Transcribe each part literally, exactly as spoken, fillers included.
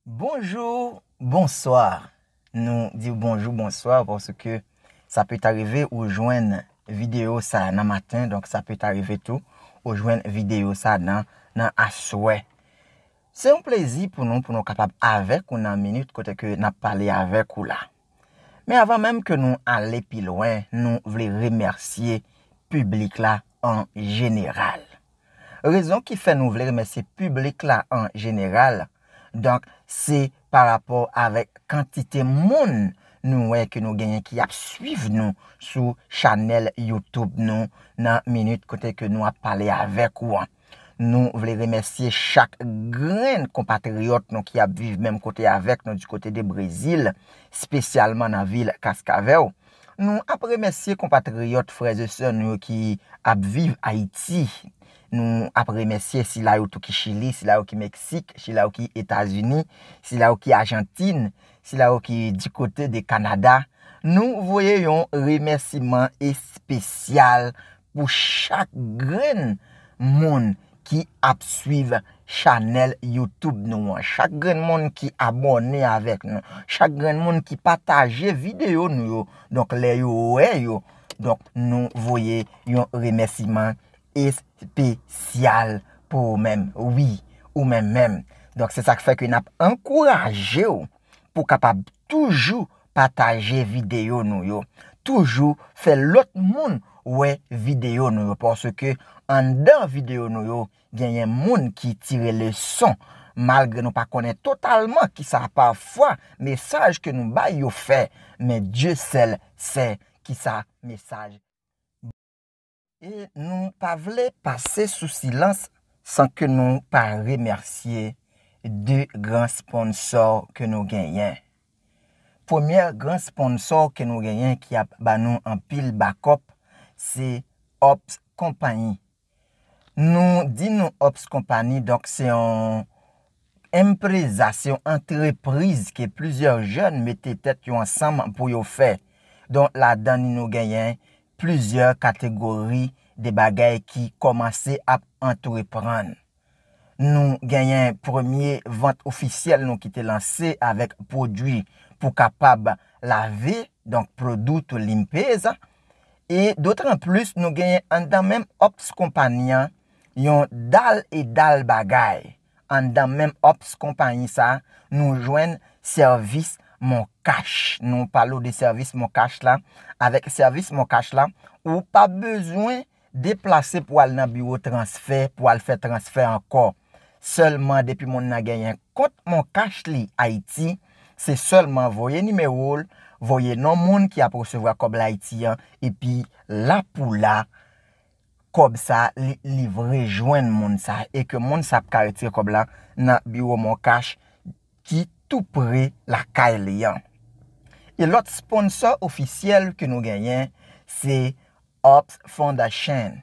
Bonjou, bonswa. Nou di w bonjou, bonswa, paske sa pé ta rive ou jwenn videyo sa nan maten, donk sa pé ta rive tou ou jwenn videyo sa nan, nan aswè. Se yon plezi pou nou, pou nou kapab avèk ou nan minit kote ke n ap pale avèk ou la. Men avan menm ke nou ale pi lwen, nou vle remèsye piblik la an jeneral. Rezon ki fè nou vle remèsye piblik la an jeneral, donk, se pa rapò avèk kantite moun nou wè ke nou genyen ki ap swiv nou sou chanèl YouTube nou nan minit kote ke nou ap pale avèk ou an. Nou vle remèsye chak grenn konpatriyòt nou ki ap viv menm kote avèk nou di kote de Brezil, espesyalman nan vil Kaskavèl. Nou ap remèsye konpatriyòt, frè e sè nou yo ki ap viv Ayiti. Nou ap remèsye sila yo tou ki Chili, sila yo ki Meksik, sila yo ki Etazini, sila yo ki Ajantin, sila yo ki di kote de Kanada. Nou voye yon remèsiman espesyal pou chak grenn moun ki ap swiv chanèl YouTube nou an, chak grenn moun ki abòne avèk nou, chak grenn moun ki pataje videyo nou yo. Donk, lè yo wè yo, donk, nou voye yon remèsiman espesyal pou ou menm. Wi, ou menm menm. Donk, se sa k fè ke n ap ankouraje w pou w kapab toujou pataje videyo nou yo. Toujou fè lòt moun wè videyo nou yo, paske anndan videyo nou yo, genyen moun ki tire leson, malgre nou pa konnen totalman kisa pafwa mesaj ke nou bay yo fè, men Dye sèl sè kisa mesaj. E nou pa vle pase sou silans san ke nou pa remèsye de gran sponsò ke nou genyen. Premye gran sponsò ke nou genyen ki ap ba nou anpil bakòp, se Ops Konpayi. Nou di nou Ops Konpayi, donk, se yon empreza, se yon antrepriz ke plizyè jèn mete tèt yo ansanm pou yo fè. Donk, ladan li nou genyen plizyè kategori de bagay ki kòmanse ap antreprann. Nou genyen premye vant ofisyèl nou ki te lanse avèk pwodui pou kapab lave, donk, produto limpeza. E dotranplis, nou genyen anndan menm Ops Konpayi an yon dal e dal bagay. Anndan menm Ops Konpayi sa, nou jwenn sèvis Moncash. Nou pale w de sèvis Moncash la. Avèk sèvis Moncash la, ou pa bezwen deplase pou al nan biwo transfè, pou al fè transfè ankò. Sèlman depi moun nan genyen kont Moncash li Ayiti, se sèlman voye nimewo l, voye non moun ki ap resevwa kòb la Ayiti an, epi la pou la, kòb sa li livre jwenn moun sa, e ke moun sa ap ka retire kòb la nan biwo Moncash ki tou pre lakay li an. E lòt sponsò ofisyèl ke nou genyen, se Ops Foundation.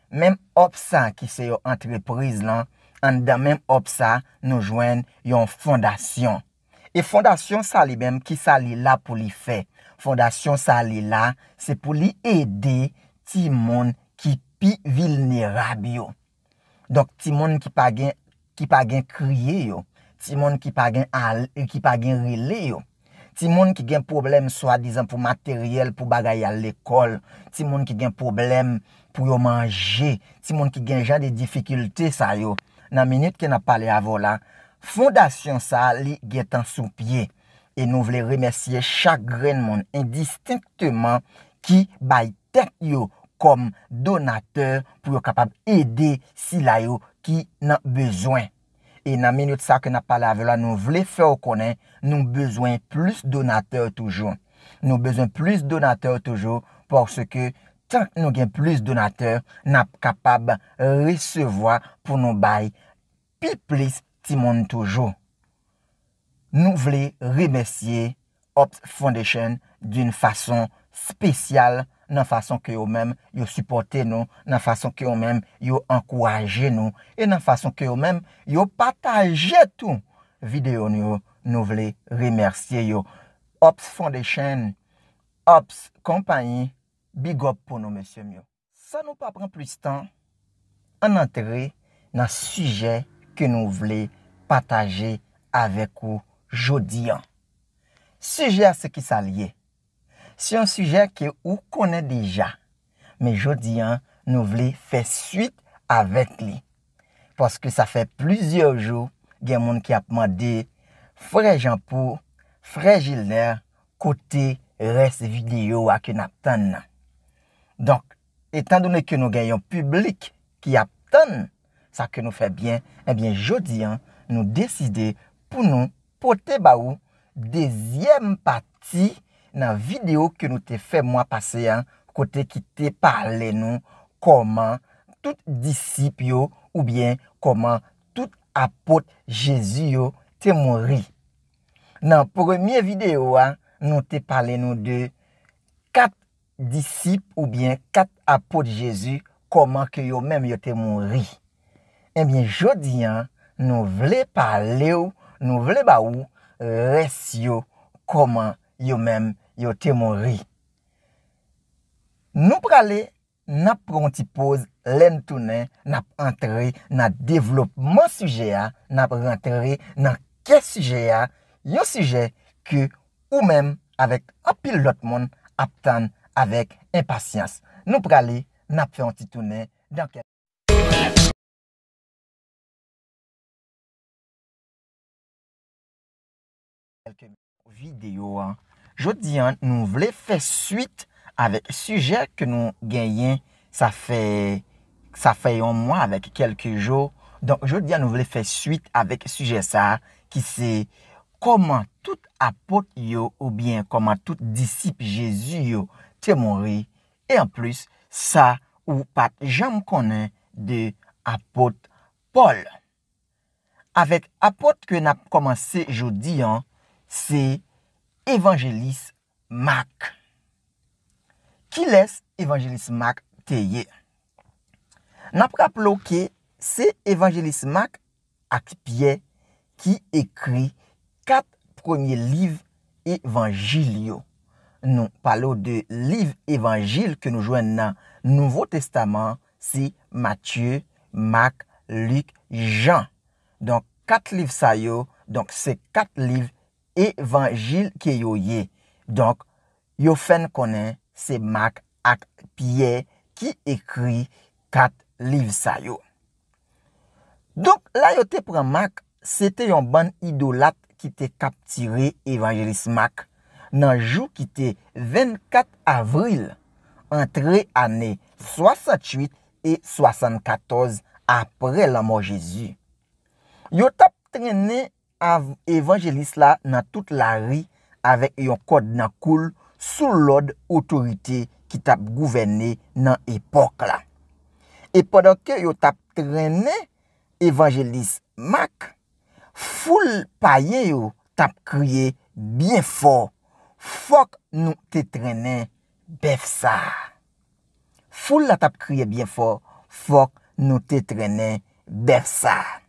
Menm Ops sa ki se yon antrepriz lan, anndan menm Ops sa, nou jwenn yon fondasyon. E fondasyon sa li menm, kisa li la pou li fè? Fondasyon sa li la, se pou li ede timoun ki pi vilnerab yo. Donk, timoun ki pa gen, ki pa gen kriye yo, timoun ki pa gen al-, ki pa gen rele yo, timoun ki gen pwoblèm swadizan pou materyèl, pou bagay al lekòl, timoun ki gen pwoblèm pou yo manje, timoun ki gen jan de difikilte sa yo. Nan minit ke n ap pale avè w la, fondasyon sa a, li gentan sou pye. E nou vle remèsye chak grenn moun endistenkteman ki bay tèt yo kòm donatè pou yo kapab ede sila yo ki nan bezwen. E nan minit sa ke n ap pale avè w la, nou vle fè w konnen nou bezwen plis donatè toujou. Nou bezwen plis donatè toujou, paske tank nou gen plis donatè, n ap kapab resevwa pou nou bay pi plis timoun toujou. Nou vle remèsye Ops Foundation d'une façon spéciale nan fason ke yo menm yo sipòte nou, nan fason ke yo menm yo ankouraje nou, e nan fason ke yo menm yo pataje tou videyo nou yo. Nou vle remèsye yo. Ops Foundation, Ops Konpayi, big up pou nou, mesye m yo. San nou pa pran plis tan, ann antre nan sijè ke nou vle pataje avèk ou jodi an. Sijè a se kisa l ye? Se yon sijè ke ou konnen deja, men jodi an nou vle fè swit avèk li. Paske sa fè plizyè jou gen moun ki ap mande, Frè Jean Paul, Frè Gilner, kote rès videyo a ke n ap tann nan? Donk, etandone ke nou gen yon piblik ki ap tann sa ke nou fè byen, ebyen, jodi an, nou deside pou nou pote ba ou dezyèm pati nan videyo ke nou te fè mwa pase a, kote ki te pale nou kòman tout disip yo oubyen kòman tout apot Jezi yo te mouri. Nan premye videyo a, nou te pale nou de kat disip oubyen kat apot Jezi, kòman ke yo menm yo te mouri. Ebyen, jodi an, nou vle pale w, nou vle ba ou rès yo, kòman yo menm yo te mouri. Nou prale, n ap pran yon ti poz, lè n tounen, n ap antre nan devlopman sijè a, n ap rantre nan kè sijè a, yon sijè ke ou menm avèk anpil lòt moun ap tann avèk enpasyans. Nou prale, n ap fè yon ti tounen nan kè kèlke videyo an. Jodi an, nou vle fè swit avèk sijè ke nou genyen, sa fè, sa fè yon mwa avèk kèlke jou. Donk, jodi an, nou vle fè swit avèk sijè sa a, ki se kòman tout apot yo oubyen kòman tout disip Jezi yo te mouri. E anplis, sa ou pa t janm konnen de apot Pòl. Avèk apot ke n ap kòmanse jodi an, se evanjelis Mak. Kilès evanjelis Mak te ye? N ap raple w ke se evanjelis Mak ak Pyè ki ekri kat premye liv evanjil yo. Nou pale w de liv evanjil ke nou jwenn nan Nouvo Testaman, se Matye, Mak, Lik, Jan. Donk, kat liv sa yo, donk, se kat liv evanjil ke yo ye. Donk, yo fè n konnen se Mak ak Pyè ki ekri kat liv sa yo. Donk, la yo te pran Mak, se te yon bann idolat ki te kaptire evanjelis Mak nan jou ki te vennkat avril, antre ane swasanntuit e swasannkatòz apre lanmò Jezi. Yo t ap trennen av-, evanjelis la nan tout lari avèk yon kòd nan kou l sou lòd otorite ki t ap gouvène nan epòk la. E pandan ke yo t ap trennen evanjelis Mak, foul payen yo t ap kriye byen fò, "Fòk nou te trennen bèf sa a!" Foul la t ap kriye byen fò, "Fòk nou te trennen bèf sa a!"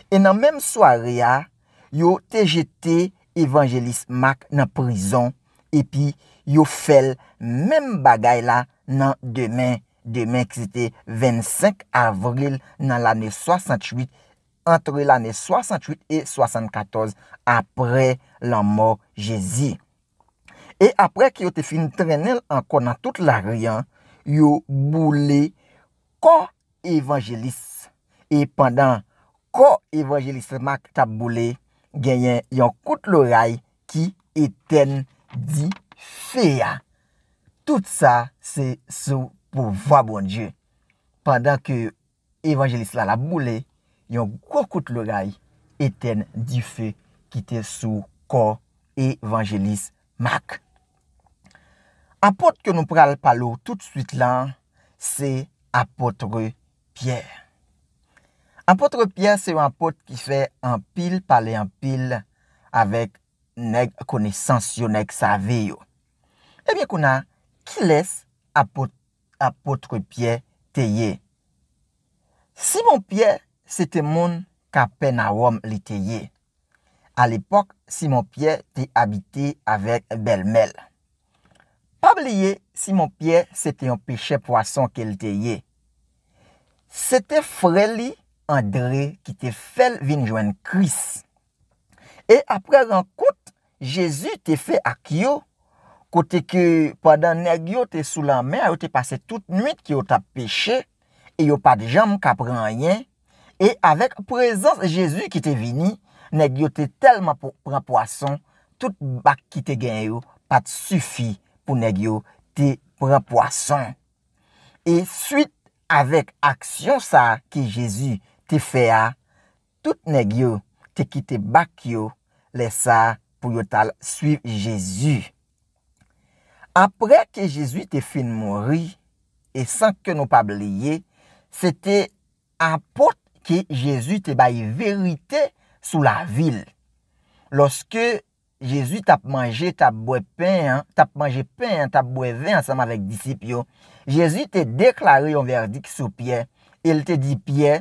E nan menm sware a, yo te jete evanjelis Mak nan prizon, epi yo fè l menm bagay la nan demen, demen ki se te vennsenk avril nan lane swasanntuit, antre lane swasanntuit e swasannkatòz apre lanmò Jezi. E apre ke yo te fin trennen l ankò nan tout lari an, yo boule kò evanjelis. E pandan kò evanjelis Mak t ap boule, genyen yon kout loray ki etèn dife a. Tout sa se sou pouvwa Bondye. Pandan ke evanjelis la l ap boule, yon gwo kout loray etèn dife ki te sou kò evanjelis Mak. Apot ke nou pral pale w toutswit la, se apot Pyè. Apot Pyè se yon apot ki fè anpil pale anpil avèk nèg konesans yo, nèg save yo. Ebyen, kounye a, kilès apot, apot Pyè te ye? Simon Pyè se te moun Kapènawòm li te ye. Alepòk, Simon Pyè te abite avèk bèlmè l. Pa bliye, Simon Pyè se te yon pechè pwason ke l te ye. Se te frè li, Andre, ki te fè l vin jwenn Kris. E apre rankont Jezi te fè ak yo, kote ke pandan nèg yo te sou lanmè a, yo te pase tout nwit ke yo t ap peche, e yo pa t janm ka pran anyen, e avèk prezans Jezi ki te vini, nèg yo te tèlman pran pwason, tout bak ki te genyen yo pa t sifi pou nèg yo te pran pwason. E swit avèk aksyon sa a ke Jezi te fè a, tout nèg yo te kite bak yo lè sa a pou yo t al swiv Jezi. Apre ke Jezi te fin mouri, e san ke nou pa bliye, se te apot ke Jezi te bay verite sou lavi l. Lòske Jezi t ap manje, t ap bwè pen an, t ap manje pen an, t ap bwè ven ansanm avèk disip yo, Jezi te deklare yon vèdik sou Pyè, e l te di Pyè,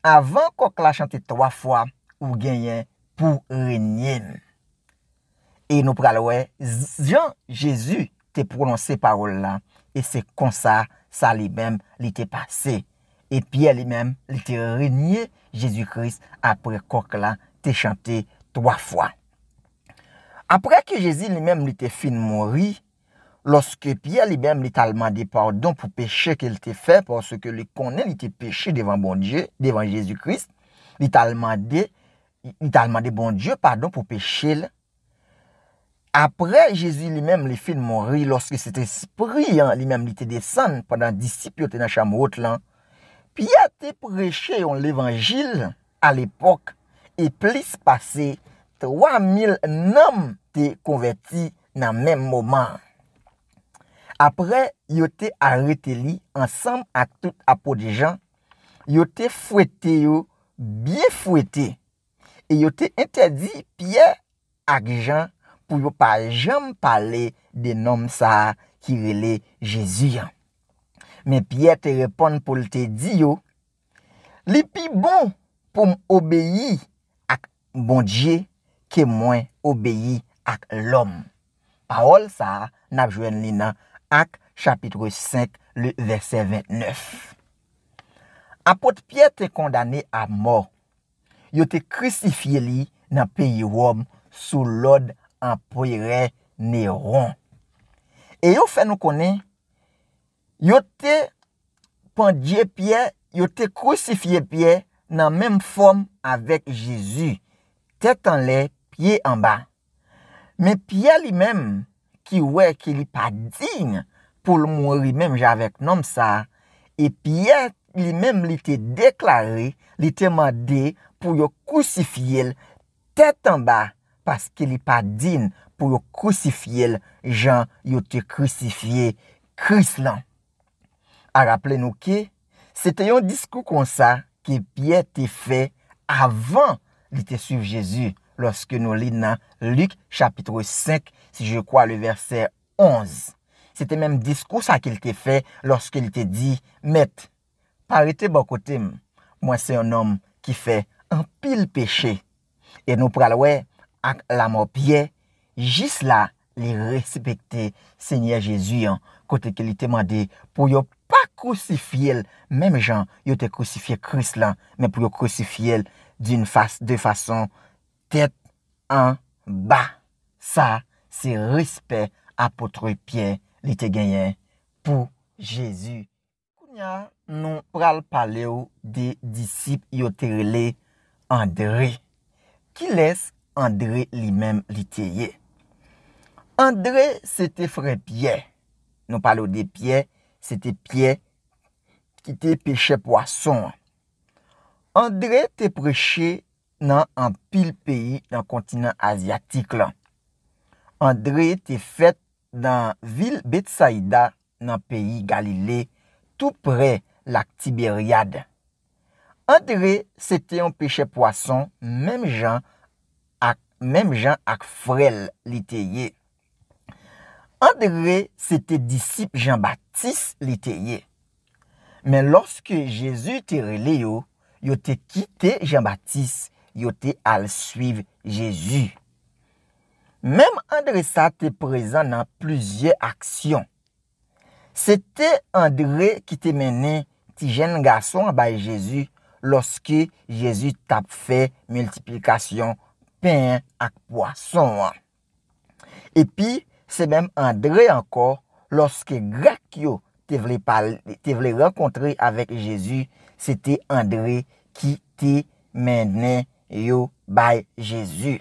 avan kòk la chante twa fwa, ou genyen pou renye m. E nou pral wè jan Jezi te pwononse pawòl la, e se konsa sa li menm li te pase. E Pyè li menm li te renye Jezi Kris apre kòk la te chante twa fwa. Apre ke Jezi li menm li te fin mouri, lòske Pyè li menm li t al mande padon pou peche ke l te fè, paske li konnen li te peche devan Bondye, devan Jezi Kris, li t al mande, li t al mande Bondye padon pou peche l. Apre Jezi li menm li fin mouri, lòske Sentespri an li menm li te desann pandan disip yo te nan chanm wot lan, Pyè te preche yon levanjil a lepòk, e plis pase twa mil nanm te konvèti nan menm moman an. Apre yo te arete li ansanm ak tout apot Jan, yo te fwete yo byen fwete, e yo te entèdi Pyè ak Jan pou yo pa janm pale de nonm sa a ki rele Jezi an. Men Pyè te reponn pou l te di yo, li pi bon pou m obeyi ak Bondye ke mwen obeyi ak lòm. Pawòl sa a, n ap jwenn li nan Ak chapit senk, le vèsè vennèf. Apot Pyè te kondane a mò. Yo te krisifye li nan peyi Wòm sou lòd anperè Newon. E yo fè nou konnen, yo te pandye Pyè, yo te krisifye Pyè nan menm fòm avèk Jezi, tèt anlè, pye anba. Men Pyè li menm, ki wè ke li pa diy pou l mouri menm jan avèk nonm sa a, e Pyè li menm li te deklare, li te mande pou yo krisifye l tèt anba, paske li pa diy pou yo krisifye l jan yo te krisifye Kris lan. A raple nou ke se te yon diskou konsa ke Pyè te fè avan li te swiv Jezi, lòske nou li nan Lik chapit senk, si je kwa le vèsè onz. Se te menm diskou sa ke l te fè lòske li te di, Mèt, pa rete bò kote m, mwen se yon nonm ki fè anpil peche. E nou pral wè, ak lanmò Pyè, jis la, li respekte Senyè Jezi an, kote ke li te mande pou yo pa krisifye l menm jan yo te krisifye Kris lan, men pou yo krisifye l d'une fa-, de façon tèt anba. Sa, se respè apot Pyè li te genyen pou Jezi. Kounye a, nou pral pale w de disip yo te rele Andre. Kilès Andre li menm li te ye? Andre se te frè Pyè. Nou pale w de Pyè, se te Pyè ki te pechè pwason an. Andre te preche nan anpil peyi nan kontinan azyatik lan. Andre te fèt nan vil Betsayda nan peyi Galile, tou prè lak Tiberyad. Andre se te yon pechè pwason menm jan ak, menm jan ak frè l li te ye. Andre se te disip Jan Batis li te ye. Men lòske Jezi te rele yo, yo te kite Jan Batis, yo te al swiv Jezi. Menm Andre sa te prezan nan plizyè aksyon. Se te Andre ki te mennen ti jèn gason an bay Jezi lòske Jezi t ap fè miltiplikasyon pen an ak pwason an. Epi, se menm Andre ankò, lòske Grèk yo te vle pale, te vle rankontre avèk Jezi, se te Andre ki te mennen yo bay Jezi.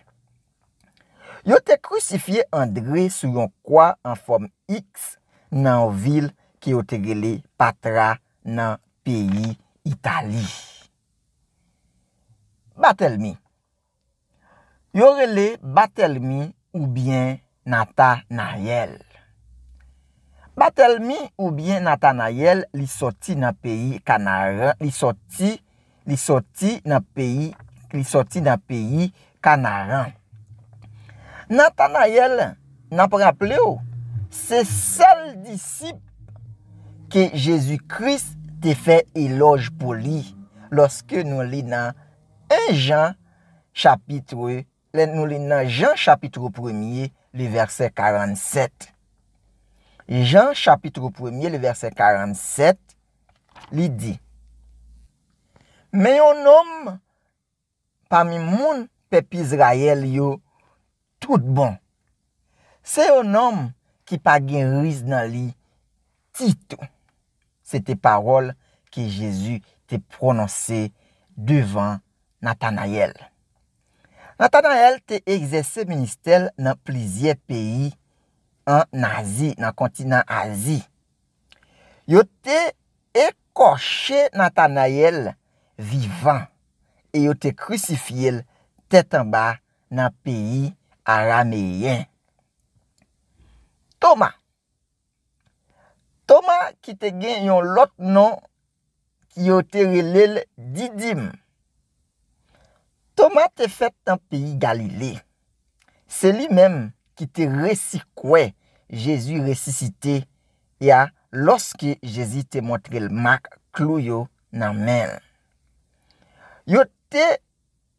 Yo te krisifye Andre sou yon kwa an fòm X nan yon vil ke yo te rele Patra nan peyi Itali. Batèlmi. Yo rele Batèlmi oubyen Natanayèl. Batèlmi oubyen Natanayèl, li sòti nan peyi Kanaran, li sòti, li sòti nan peyi, li sòti nan peyi Kanaran. Natanayèl, n ap raple w, se sèl disip ke Jezi Kris te fè elòj pou li, lòske nou li nan en Jan, chapit, lè nou li nan Jan chapit premye, le vèsè karannsèt. Jan chapit premye, le vèsè karannsèt, li di, Men yon nonm pami moun pèp Izrayèl yo tout bon. Se yon nonm ki pa gen riz nan li ditou. Se te pawòl ke Jezi te pwononse devan Natanayèl. Natanayèl te egzèse ministè l nan plizyè peyi an Azi, nan kontinan Azi. Yo te ekòche Natanayèl vivan e yo te krisifye l tèt anba nan peyi arameyen. Toma. Toma ki te gen yon lòt non ki yo te rele l Didim. Toma te fèt nan peyi Galile. Se li menm ki te resi kwè Jezi resisite a lòske Jezi te montre l mak klou yo nan men l. Yo te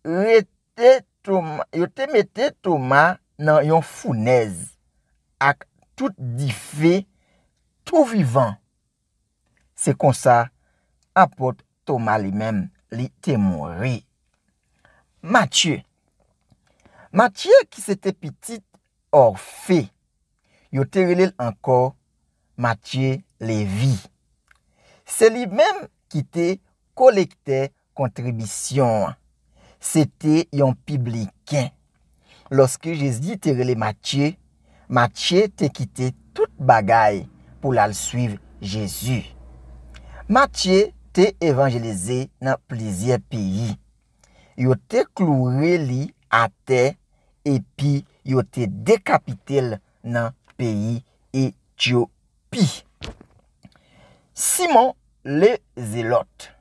rete Toma, yo te mete Toma nan yon founèz ak tout dife tou vivan. Se konsa, apot Toma li menm, li te mouri. Matye. Matye ki se te pitit Òfe. Yo te rele l ankò Matye Levi. Se li menm ki te kolektè kontribisyon an. Se te yon pibliken. Lòske Jezi te rele Matye, Matye te kite tout bagay pou l al swiv Jezi. Matye te evanjelize nan plizyè peyi. Yo te kloure li atè epi yo te dekapite l nan peyi Etyopi. Simon Lezelòt.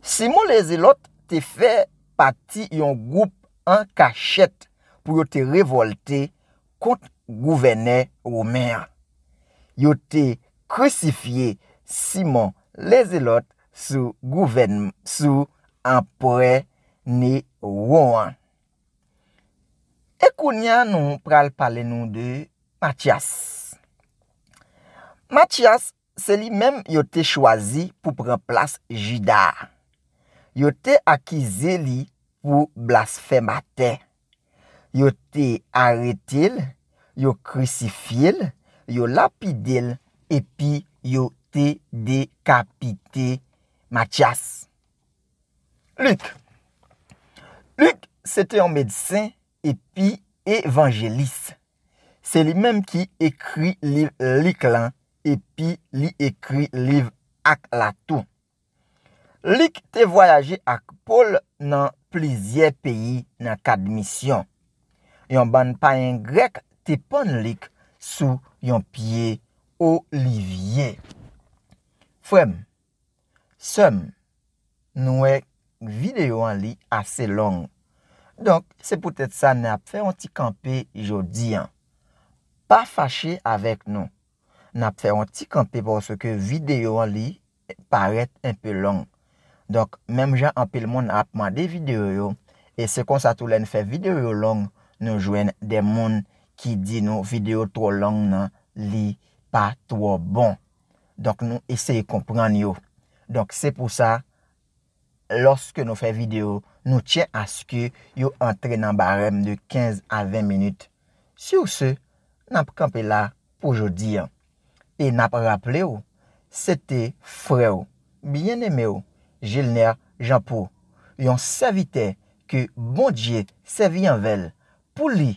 Simon Lezelòt te fè pati yon gwoup an kachèt pou yo te revòlte kont gouvènè women an. Yo te krisifye Simon Lezelòt sou gouvèn, sou anperè Newon an. E kounye a nou pral pale nou de Matyas. Matyas, se li menm yo te chwazi pou pran plas Jida a. Yo te akize li pou blasfèmatè. Yo te arete l, yo krisifye l, yo lapide l, epi yo te dekapite Matyas. Lik. Lik se te yon medsen epi evanjelis. Se li menm ki ekri liv Lik lan, epi li ekri liv Ak la tou. Lik te vwayaje ak Pòl nan plizyè peyi nan kad misyon. Yon bann payen grèk te pann Lik sou yon pye olivye. Frè m, sè m, nou wè videyo an li ase long. Donk, se poutèt sa n ap fè yon ti kanpe jodi an. Pa fache avèk nou. N ap fè yon ti kanpe paske videyo an li parèt enpe long. Donk, menm jan anpil moun ap mande videyo yo, e se konsa tou lè n fè videyo yo long, nou jwenn de moun ki di nou videyo twò long nan, li pa twò bon. Donk, nou eseye konprann yo. Donk, se pou sa, lòske nou fè videyo, nou tyen aske yo antre nan barèm de kenz a ven minit. Sur ce, n ap kanpe la pou jodi a. E n ap raple w, se te frè w, byeneme w, Gilner Jean Paul, yon sèvitè ke Bondye sèvi avè l pou li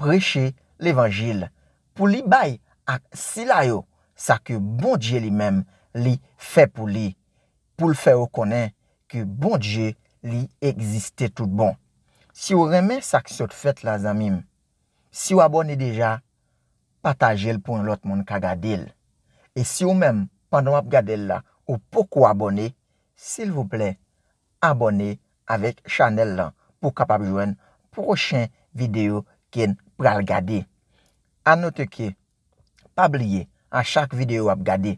preche levanjil, pou li bay ak sila yo sa ke Bondye li menm li fè pou li, pou l fè yo konnen ke Bondye li egziste tout bon. Si w renmen sa k sot fèt la, zanmi m, si w abòne deja, pataje l pou yon lòt moun ka gade l. E si w menm, pandan w ap gade l la, ou poko abòne, silvouplè, abòne avèk chanèl lan pou w kapab jwenn pwochen videyo ke n pral gade. Anote ke, pa bliye, a chak videyo w ap gade,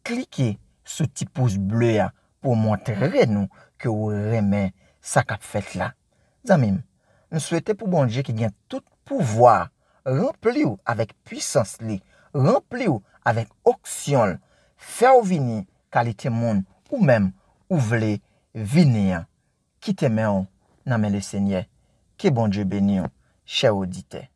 klike sou ti pous ble a pou w montre nou ke w renmen sa k ap fèt la. Zanmi m, m swete pou Bondye ki gen tout pouvwa ranpli w avèk pwisans li, ranpli w avèk onksyon l, fè w vini kalite moun ou menm ou vle vini an. Kite men w nan men Lesenyè. Ke Bondye beni w, chè oditè.